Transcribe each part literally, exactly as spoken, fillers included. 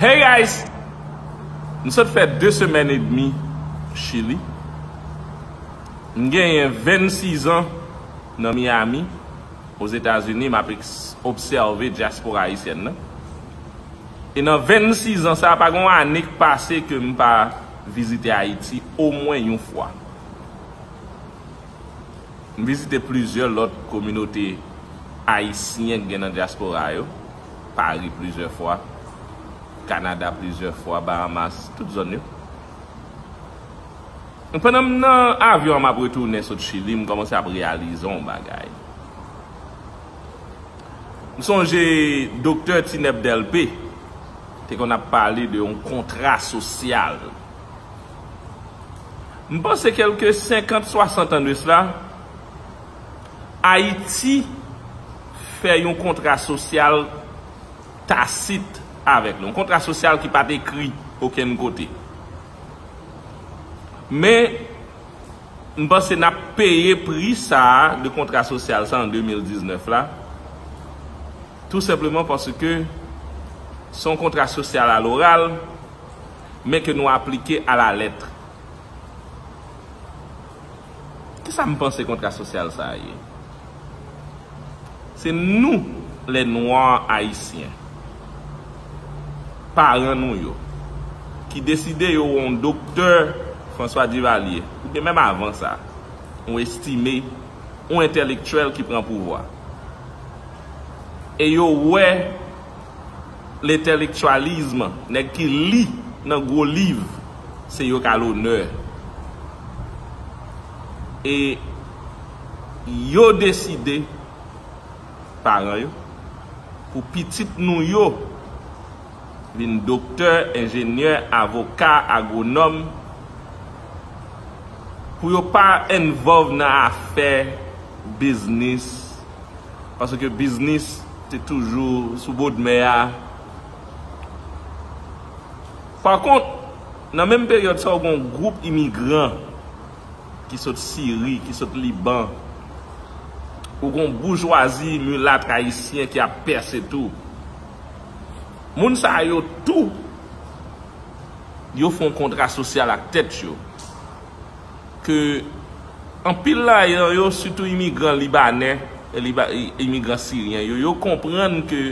Hey guys! M sot fè de semèn edmi Chili. M genyen vennsis an nan Miami, Ozetazini, m ap eks- obsève dyaspora ayisyèn nan. E nan vennsis an sa, pa gen yon ane k pase ke m pa vizite Ayiti omwen yon fwa. M vizite plizyè lòt kominote ayisyen k gen nan dyaspora yo, Pari plizyè fwa, Kanada plizyè fwa, Bahamas, tout zòn yo. Pandan m nan avyon an, m ap retounen sot Chili, m kòmanse ap reyalize yon bagay. M sonje Doktè Tinèb Dèlpe te konn ap pale de yon kontra sosyal. M panse kèlke senkant, swasant an de sila, Ayiti fè yon kontra sosyal tasit avèk nou, yon kontra sosyal ki pa t ekri okenn kote. Men, m panse n ap peye pri sa a de kontra sosyal sa an de mil diznèf la, tou senpleman paske se yon kontra sosyal aloral, men ke nou aplike alalèt. Kisa m panse kontra sosyal sa a ye? Se nou, lè nwa ayisyen, paran nou yo, ki deside yo wè yon doktè François Duvalier, oubyen menm avan sa, yon estime, yon entèlektyèl ki pran pouvwa. E yo wè lentelektyalizm, nèg ki li nan gwo liv, se yo k a lonè. E yo deside, paran yo, pou pitit nou yo vin doktè, enjenyè, avoka, agwonòm, pou yo pa envolve nan afè biznis, paske biznis te toujou sou bòdmè a. Pa kont, nan menm peryòd sa, w gen yon gwoup imigran ki sot Siri, ki sot Liban, ou gen yon boujwazi milat ayisyen ki ap pèse tou. Moun sa yo tou, yo fè yon kontra sosyal ak tèt yo. Ke anpil ladan yo, sitou imigran libanè, e liba- i- imigran siryen yo, yo konprann ke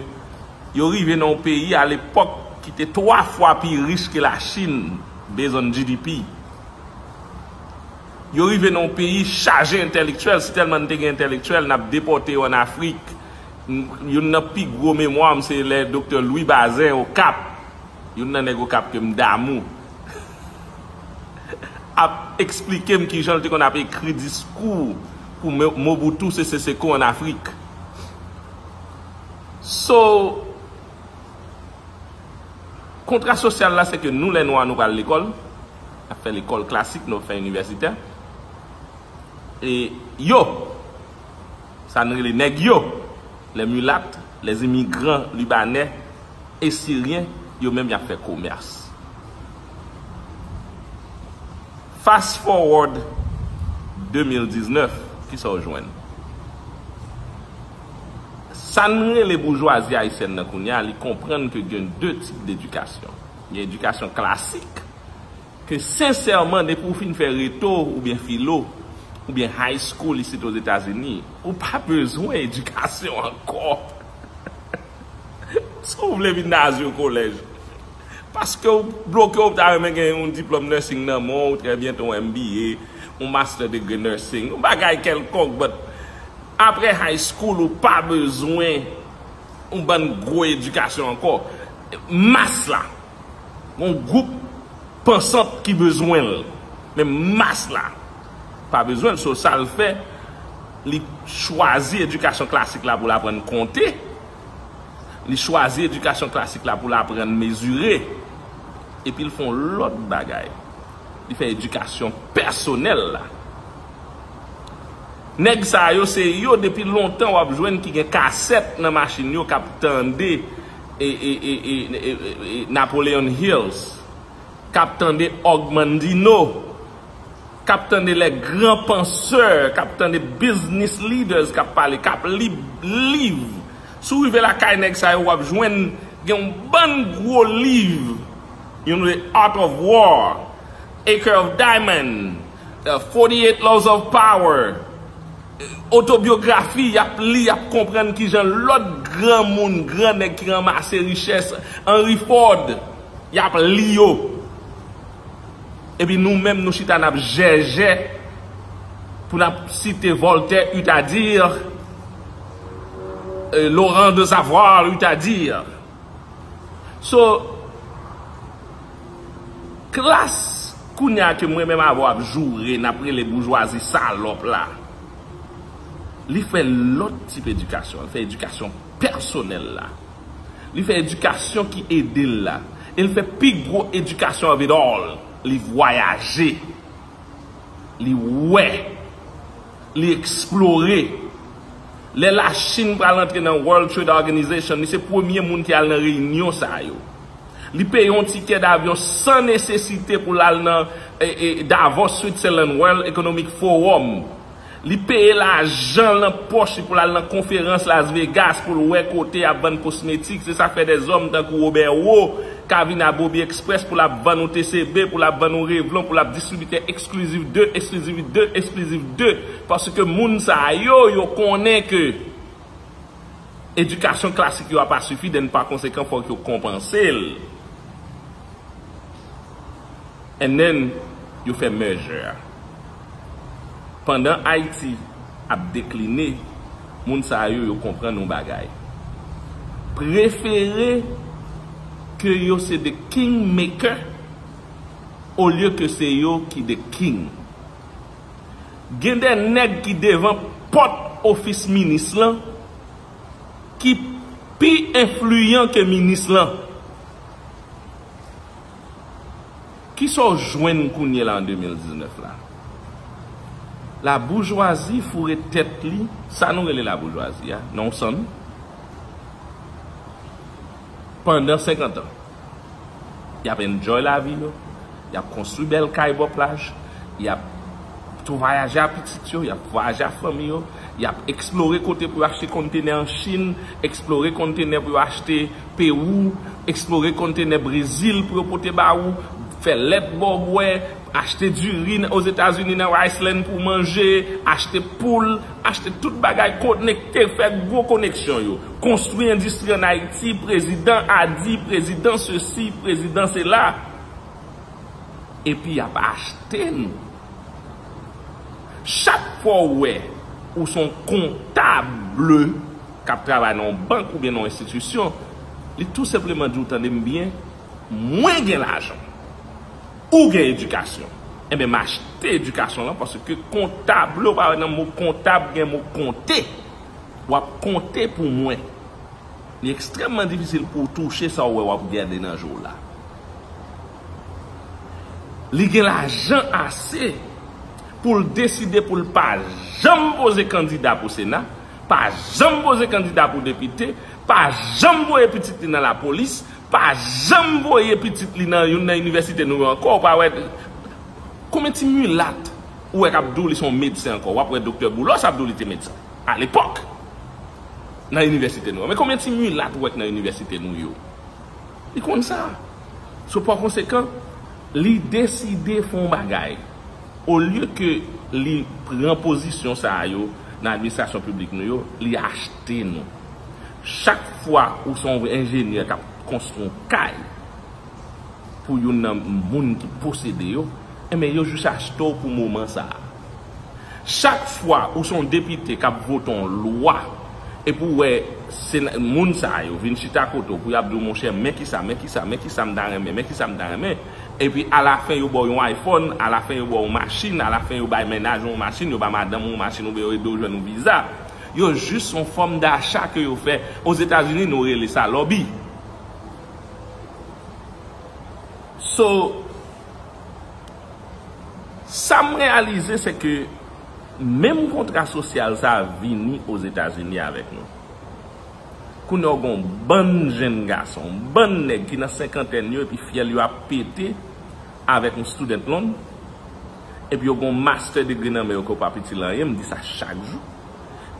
yo rive nan yon peyi alepòk ki te twa fwa pi rich ke Lachin, based on G D P. Yo rive nan yon peyi chaje entèlektyèl, si tèlman n te gen entèlektyèl, n ap depòte yo ann Afrik. M- Youn nan pi gwo memwa m se lè Doktè Louis Bazin, Okap, youn nan nèg Okap ke m damou, ap eksplike m kijan l te konn ap ekri diskou pou Mo- Mobutu Sese Seko ann Afrik. So, kontra sosyal la, se ke nou, lè nwa, nou pral lekòl, n ap fè lekòl klasik, nou ap fè inivèsitè. E yo, sa n rele nèg yo, les mulates, les immigrants libanais et syriens, yo menm y ap fè komès. Fast forward de mil diznèf, kisa w jwenn? Sa n rele boujwazi ayisyèn nan kounye a, li konprann ke gen de tip dedikasyon. Gen edikasyon klasik, ke sensèman, depi w fin fè reto, oubyen filo, oubyen high school isit Ozetazini, ou pa bezwen edikasyon ankò. Si w vle vin nan azil kolèj. Paske w bloke, w ta renmen gen yon diplòm nursing nan men w, trè byento yon M B A, yon master degree nursing, yon bagay kèlkonk, but apre high school, ou pa bezwen yon bann gwo edikasyon ankò. Mas la, yon gwoup pansant ki bezwen l. Men mas la pa bezwen l, so sa l fè, li chwazi edikasyon klasik la pou l aprann konte, li chwazi edikasyon klasik la pou l aprann mezire, epi l fè yon lòt bagay. Li fè edikasyon pèsonèl la. Nèg sa yo, se yo depi lontan w ap jwenn ki gen kasèt nan machin yo k ap tande e, e, e, e, e, e, e, Napoleon Hills, k ap tande Og Mandino, k ap tande les grands penseurs, k ap tande business leaders k ap pale, k ap li liv. Si w rive lakay nèg sa yo, w ap jwenn Gen yon bann gwo liv, you know, The Art of War, Acre of Diamond, uh, forty-eight Laws of Power, otobyografi, y ap li, y ap konprann kijan lòt granmoun, gran nèg ki ranmase richès, Henry Ford, y ap li yo. Epi nou menm, nou chita, n ap jèjè pou n ap site Voltaire, eut à dire, euh, Laurent de Savoir, eut à dire. So, klas kounye a ke mwen menm avè w ap joure, n ap rele boujwazi salòp la, li fè lòt tip edikasyon, li fè edikasyon pèsonèl la. Li fè edikasyon ki ede l la. E li fè pi gwo edikasyon of it all. Li vwayaje. Li wè. Li eksplore. Lè Lachin pral antre nan World Trade Organization, li se premye moun ki al nan reyinyon sa yo. Li peye yon tikè davyon san nesesite pou l al nan e, e, Davos, Switzerland, World Economic Forum. Li peye lajan nan pòch li pou l al nan konferans Las Vegas pou l wè kote y ap vann kosmetik. Se sa k fè dèzòm tankou Robert Wu ka vin a Bobby Express pou l ap vann ou T C B, pou l ap vann ou Revlon, pou l ap distribitè eksklizif de, eksklizif de, eksklizif de. Paske moun sa yo, yo konnen ke edikasyon klasik yo a pa sifi, then pa konsekan fòk yo konpanse l. And then, yo fè merger a. Pandan Ayiti ap dekline, moun sa yo, yo konprann yon bagay. Prefere ke yo se the kingmaker olye ke se yo ki the king. Gen de nèg ki devan pòt ofis minis lan ki pi enfliyan ke minis lan. Kisa w jwenn kounye la an de mil diznèf la? Laboujwazi foure tèt li, sa nou rele laboujwazi a, nan yon sann, pandan senkant an. Y ap enjoy lavi yo, y ap konstwi bèl kay bò plaj, y ap tou vwayaje a pitit yo, y ap vwayaje a fanmi yo, y ap eksplore kote pou yo achte kontenè an Chin, eksplore kontenè pou yo achte Pewou, eksplore kontenè Brezil pou yo pote ba ou, fè lèt ba w bwè, achte diri Ozetazini nan Riceland pou w manje, achte poul, achte tout bagay, konekte, fè gwo koneksyon yo. Konstwi endistri ann Ayiti, prezidan a di, prezidan sesi, prezidan sela. Epi y ap achte nou. Chak fwa w wè ou se yon kontab k ap travay nan yon bank oubyen nan yon enstitisyon, li tou senpleman di w, tande m byen, mwen gen lajan. Ou gen edikasyon. Enben, m achte edikasyon lan paske kontab, lè w pa wè nan mo kontab, gen mo konte. W ap konte pou mwen. Li ekstrèmman difisil pou w touche sa w wè w ap gade nan je w la. Li gen lajan ase pou l deside pou l pa janm poze kandida pou Sena, pa janm poze kandida pou depite, pa janm voye pitit li nan lapolis, pa janm voye pitit li nan youn nan inivèsite nou yo ankò. Ou pa wè konbyen ti milat ou wè k ap di w li se yon medsen ankò? W ap wè Doktè Boulos ap di w li te medsen alepòk nan inivèsite nou yo. Men konbyen ti milat ou wè k nan inivèsite nou yo? Li konn sa. So, pa konsekan, li deside fè yon bagay. Olye ke li pran pozisyon sa a yo nan administrasyon piblik nou yo, li achte nou. Chak fwa ou se yon enjenyè k ap konstwi yon kay pou youn nan moun ki posede yo, enben, yo jis achte w pou moman sa a. Chak fwa ou se yon depite k ap vote yon lwa, epi w wè sena-, moun sa yo vin chita kote w pou y ap di w, monchè, men kisa, men kisa, men kisa m ta renmen, men kisa m ta renmen, epi alafen yo ba w yon iPhone, alafen yo ba w yon machin, alafen yo bay mennaj ou yon machin, yo ba madanm ou yon machin, oubyen yo ede w jwenn yon viza. Yo jis yon fòm dacha ke yo fè. Ozetazini, nou rele sa lòbi. So, sa m reyalize, se ke menm kontra sosyal sa a vini Ozetazini avèk nou. Kounye a, w gen yon bann jenn gason, yon bann nèg ki nan senkantèn yo, epi fyèl yo ap pete avèk yon student loan, epi yo gen yon master degree nan men yo ke yo pa itil anyen, m di sa chak jou.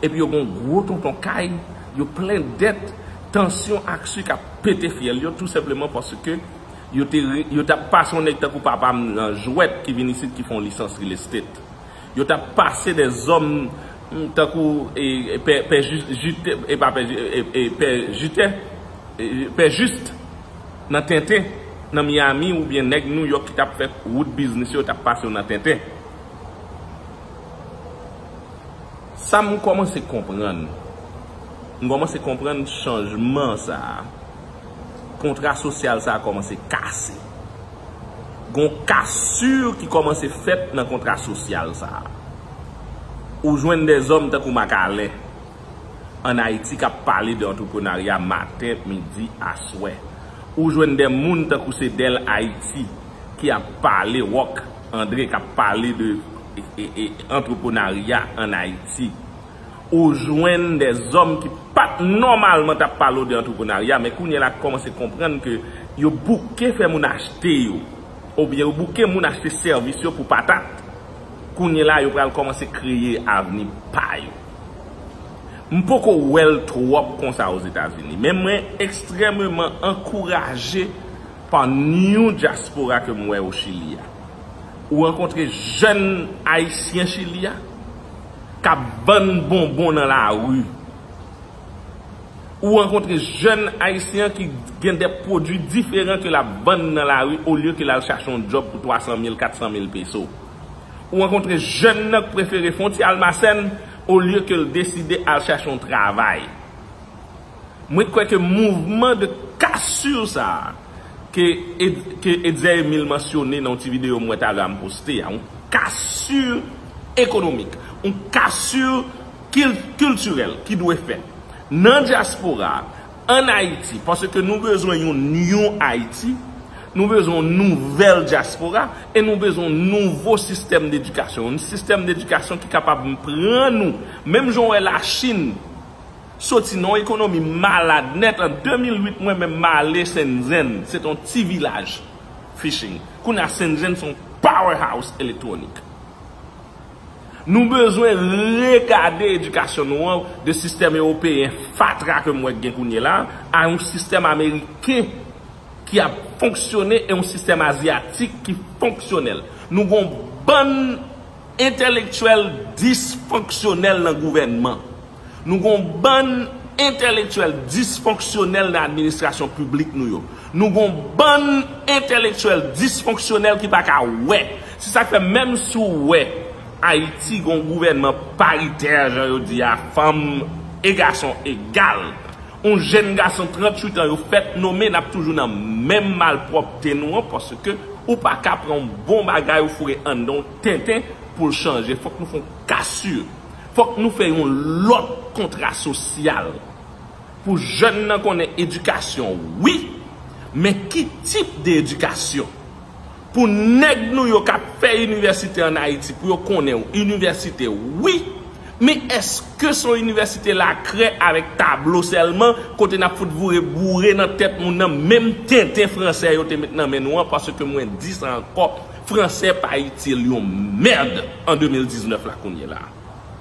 Epi yo gen yon gwo tonton kay, yo plen dèt, Tansyon ak sik ap pete fyèl yo, tou senpleman paske yo te re- yo t ap pase yon nèg tankou papa m nan jwèt ki vin isit ki fè yon lisans real estate. Yo t ap pase de zòm, mm, tankou e, e, pè, pè Ju- Jite, e pa pè Ju- e, e, pè Jitè, e, pè Jis nan tenten nan Miami, oubyen nèg New York ki t ap fè wout biznis yo t ap pase yo nan tenten. Sa m kòmanse konprann, m kòmanse konprann chanjman sa a. Kontra sosyal sa a kòmanse kase. Gon kasur ki kòmanse fèt nan kontra sosyal sa a. Ou jwenn de zòm tankou Macalin ann Ayiti k ap pale de antreprenarya maten, midi, aswè. Ou jwenn de moun tankou se Del Haiti ki ap pale, Rock André k ap pale de e, e, e, antreprenarya ann Ayiti. Ou jwenn de zòm ki pa t nòmalman t ap pale w de antreprenarya, men kounye la kòmanse konprann ke yo bouke fè moun achte yo, oubyen yo bouke moun achte sèvis yo pou patat. Kounye la, yo pral kòmanse kreye avni pa yo. M poko wè l twòp konsa Ozetazini, men mwen ekstrèmeman ankouraje pa new dyaspora ke m wè o Chili a. Ou rankontre jèn ayisyen Chili a k ap vann bonbon nan lari. Ou rankontre jèn ayisyen ki gen de pwodui diferan ke l ap vann nan lari olye ke l al chache yon djòb pou twa san mil, kat san mil peso. Ou rankontre jèn nan k prefere fè yon ti almasèn olye ke l deside al chache yon travay. Mwen kwè ke mouvman de kasur sa a ke, Ed- ke Edzer Emile mansyone nan yon ti videyo m wè talè a m poste a, yon kasur ekonomik, yon kasur kil- kiltirèl ki dwe fèt nan dyaspora, ann Ayiti, paske nou bezwen yon new Ayiti, nou bezwen yon nouvèl dyaspora, e nou bezwen yon nouvo sistèm dedikasyon, yon sistèm dedikasyon ki kapab pran nou, menm jan w wè Lachin soti nan yon ekonomi malad nèt. An de mil uit, mwen menm m ale Shenzhen, se t on ti vilaj fishing. Kounye a Shenzhen se yon powerhouse elektwonik. Nou bezwen regade edikasyon nou an de sistèm ewopeyen fatra ke m wè k gen kounye la a, a yon sistèm ameriken ki ap fonksyone e yon sistèm azyatik ki fonksyonèl. Nou gon bann entelektyèl disfonksyonèl nan gouvènman. Nou gon bann entelektyèl disfonksyonèl nan administrasyon piblik nou yo. Nou gon bann entelektyèl disfonksyonèl ki pa ka wè. Se sa k fè menm si w wè Ayiti gon gouvènman paritè, jan yo di a, fanm e gason egal. Yon jèn gason tranntuit an yo fèt nome, n ap toujou nan menm malpwòpte nou an, paske ou pa ka pran yon bon bagay ou foure anndan yon tenten pou l chanje. Fòk nou fè yon kasur. Fòk nou fè yon lòt kontra sosyal. Pou jèn nan konnen edikasyon, wi, men ki tip de edikasyon? Pou nèg nou yo k ap fè inivèsite ann Ayiti, pou yo konnen w, inivèsite, wi, men èske se yon inivèsite lakrè avèk tablo sèlman, kote n ap fout voure boure nan tèt moun nan menm tenten fransè yo te met nan men nou an, paske mwen di sa ankò, fransè pa itil yon mèd an de mil diznèf la kounye la.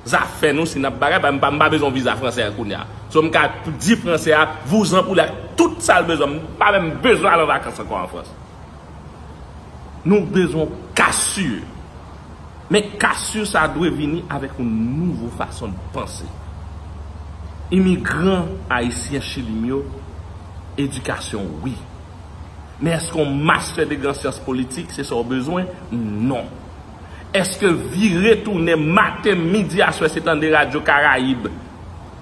Zafè nou, si n ap bagay, m pa, m pa bezwen viza fransè a kounye a. So, m ka di fransè a, vouzan pou l ak tout sa l bezwen. M pa menm bezwen al an vakans ankò an Frans. Nou bezwen kasur. Men kasur sa dwe vini avèk yon nouvo fason de panse. Imigran ayisyen Chili m yo, edikasyon, wi. Men èske yon master degré an syans politik, se sa w bezwen? Non. Èske vire tounen maten, midi, aswè, se tande Radyo Karayib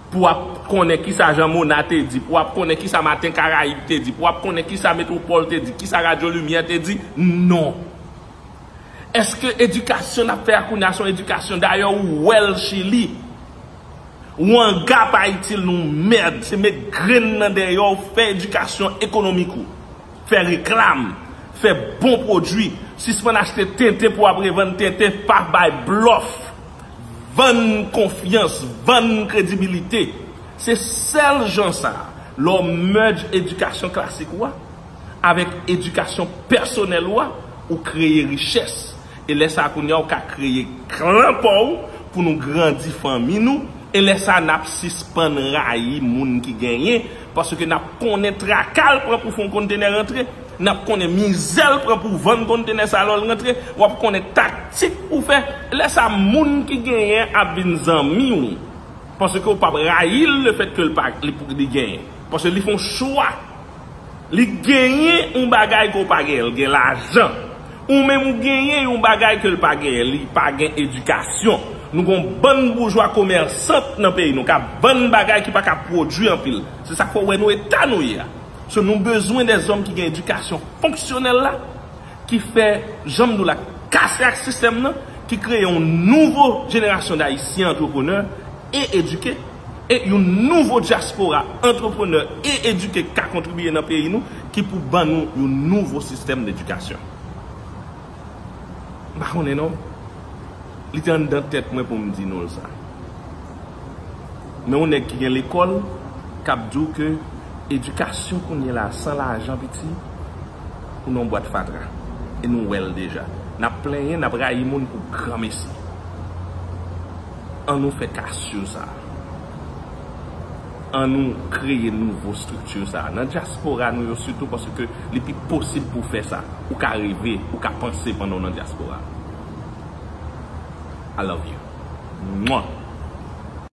pou w ap konnen kisa Jan Mona te di, pou w ap konnen kisa Maten Karayib te di, pou w ap konnen kisa Metwopòl te di, kisa Radyo Limyè te di? Non. Èske edikasyon n ap fè a kounye a se yon edikasyon? Dayè, ou wè l Chili. Wanga pa itil nou mèd, se met grenn nan dèyè w, fè edikasyon ekonomik ou. Fè reklam, fè bon pwodui, sispann achte tenten pou w ap revann tenten, pa bay blòf, vann konfyans, vann kredibilite. Se sèl jan sa, lè w merge edikasyon klasik ou a avèk edikasyon pèsonèl ou a, ou kreye richès. E lè sa a kounye a, ou ka kreye klan pa w pou nou grandi fanmi nou, E lè sa, n ap sispann rayi moun ki genyen, paske n ap konnen traka l pran pou fè yon kontenè rantre, n ap konnen mizè l pran pou vann kontenè sa lè l rantre, w ap konnen taktik pou fè. Lè sa, moun ki genyen ap vin zanmi w, paske w p ap rayi l lefètke l pa, li, li genyen, paske li fè yon chwa. Li genyen yon bagay ke w pa genyen, l gen lajan. Ou menm ou genyen yon bagay ke l pa genyen, li pa gen edikasyon. Nou gen yon bann boujwa komèsant nan peyi nou k ap vann bagay ki pa ka pwodui anpil. Se sa k fè w wè nou eta nou ye a. So, nou bezwen de zòm ki gen edikasyon fonksyonèl la, ki fè, jan m di w la, kase ak sistèm nan, ki kreye yon nouvo jenerasyon d Ayisyen antreprenè e edike, e yon nouvo dyaspora antreprenè e edike k ka kontribiye nan peyi nou, ki pou ban nou yon nouvo sistèm d edikasyon. M pa konnen non. Li te anndan tèt mwen pou m di nou l sa. Men yon nèg ki gen lekòl k ap di w ke edikasyon kounye la san lajan piti, ou nan yon bwat fatra. E nou wè l deja. N ap plenyen, n ap rayi moun pou granmesi. An nou fè kasyo sa. An nou kreye nouvo estrikti sa. Nan dyaspora nou yo sitou, paske li pi posib pou w fè sa. Ou ka reve, ou ka panse pandan w nan dyaspora. I love you. Mwa.